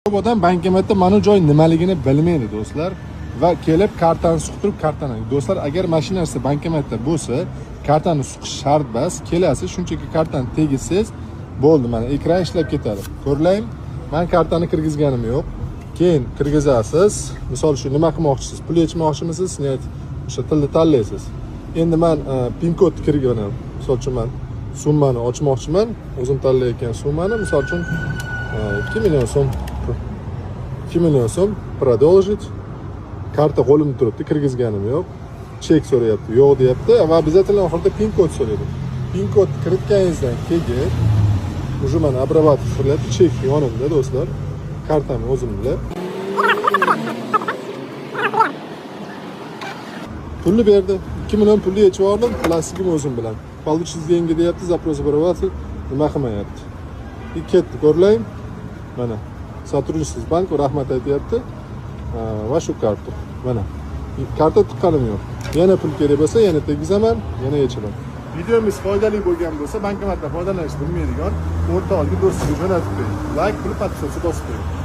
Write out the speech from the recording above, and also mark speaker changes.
Speaker 1: Ko'p odam bankomatda mana joy nimaligini bilmaydi, do'stlar, va kelib kartani suqtirib kartani. Do'stlar, agar mana shu narsa bankomatda bo'lsa, kartani suqish shart emas. Kelasiz, shunchaki kartani tegizsangiz bo'ldi, mana ekran ishlab ketadi. Ko'rlang, man kartani kirgizganim yo'q. Keyin kirgizasiz. Misol uchun, nima qilmoqchisiz? Pul yechmoqchimisiz? Снять, o'sha tilni tanlaysiz. Endi man pin kod kirganim. Misol uchun, man summani ochmoqchiman, o'zim tanlayotgan summani, misol uchun, 2 million so'm, 2 million so'm, продолжить. Karta qo'limda turibdi, kirgizganim yo'q. Chek so'rayapti, yo'q deyapti va обязательно oxirida pin kod so'raydi. Pin kod kiritganingizdan keyin уже mana обрабатывать qilyapti. Chek yonimda, do'stlar, kartam o'zimda. Pulni berdi, 2 million pulni yechib oldim, plastigim o'zim bilan. Получить деньги deyapti, запрос обрабатывать, nima qilmayapti. И ketdi, ko'rlang, mana сотрудничество с банком, rahmat aytyapti va shu karta, mana karta tiqqanim yo'q. Yana pul kerak bo'lsa, yana tegizaman, yana yechaman. Videomiz foydali bo'lgan bo'lsa, bankomatdan foydalanishni bilmaydigan o'rtog'iga, do'stiga jo'natib qo'ying. Layk qilib, подписаться bosib qo'ying.